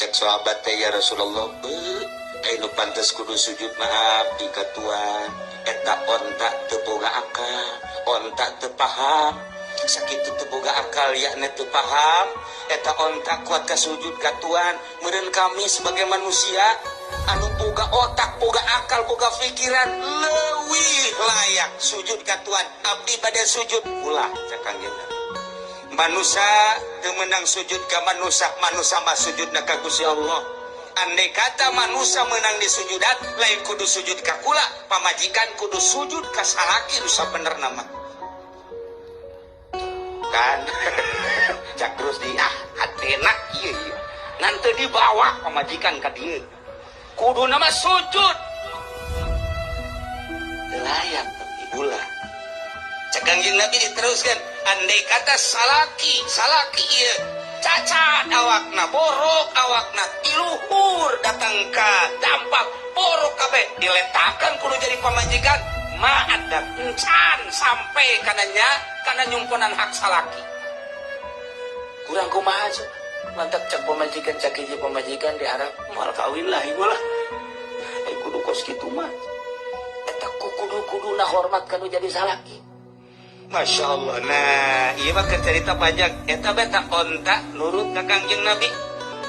Cek sahabat teh, "Ya Rasulullah, beuh, aya nu pantes kudu sujud mah abdi ka Tuan. Eta onta teu boga akal, onta teu paham." Sakitu teu boga akal, yakni teu paham, eta onta kuat ka sujud ka Tuan. Meureun kami sebagai manusia anu boga otak, boga akal, boga pikiran, leuwih layak sujud ka Tuan. Abdi bade sujud. "Ulah," cek Kangjeng Nabi. Manusia teu meunang sujud ka manusia, manusia mah sujudna ka Gusti Allah. Andai kata manusia menang di sujudan, lain kudu sujud ka kula, pamajikan kudu sujud ka salaki nu sabenerna mah. Kan cak terus di ah hatena ieu ieu. Ngan teu dibawa pamajikan ka dieu. Kudu nama sujud. Teu layak, tapi ulah. Cek Kangjeng Nabi diteruskan, andai kata salaki, salaki ieu cacat awakna, borok awakna, tiluhur datang ka dampak borok kabeh, diletakkan kudu jadi pamajikan, ma'adat encan sampai kananya kana nyumponan hak salaki. Kurang kumaha coba? Mantap cek pamajikan, cek hiji pamajikan di Arab. Moal kawin lah ieu lah. Eh, kudu kos kitu mah. Eta kudu-kudu na hormat kanu jadi salaki. Masya Allah. Nah, iya mah cerita panjang. Eta beta onta nurut ka Kangjeng Nabi.